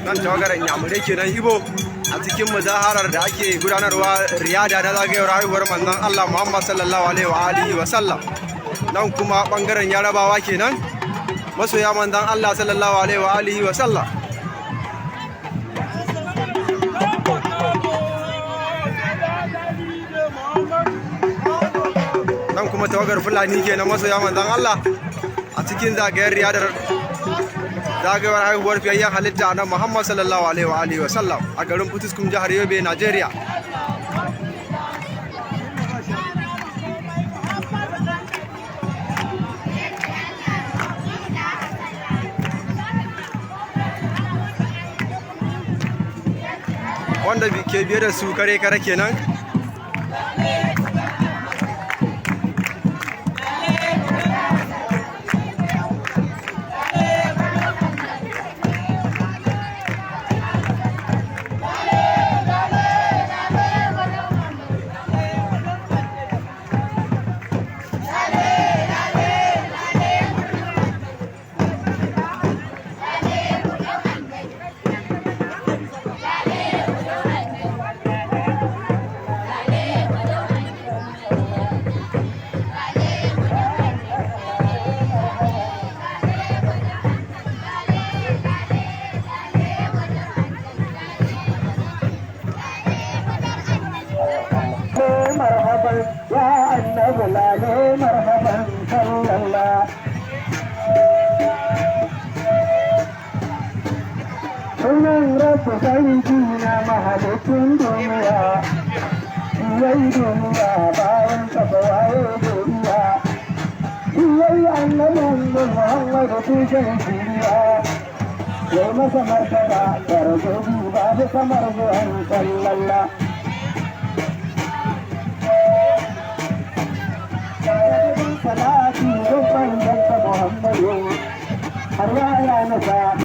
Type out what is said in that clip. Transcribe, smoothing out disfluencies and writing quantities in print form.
Nan tawagar Inyamurai kenan, Ibo, a cikin muzaharar da ake gudanarwa, riyada na zagayowar haihuwar manzon Allah Muhammad sallallahu alaihi wa alihi wa sallam. Nan kuma bangaren Yarabawa kenan, masoya manzon Allah sallallahu alaihi wa alihi wa sallam. Nan kuma tawagar Fulani kenan, masoya manzon Allah, a cikin zagayen riyadar zagayowar haihuwar fiyayyen halitta na Muhammad sallallahu alaihi wa alihi wa sallam a garin Potiskum, jihar Yobe, Najeriya. Wanda ke biye da su kare kare kenan. Marhaban ya annabi, lale marhaban sallallah. Sunan Rabu sarki na mahalicin duniya, yayi duniya bayan kafa waye duniya. Yayi annabin Muhammadu tushen shiriya, yai masa martaba darajoji babu kamar zuwan sallallah. Salati rufan danta Muhammadu har yaya nasa.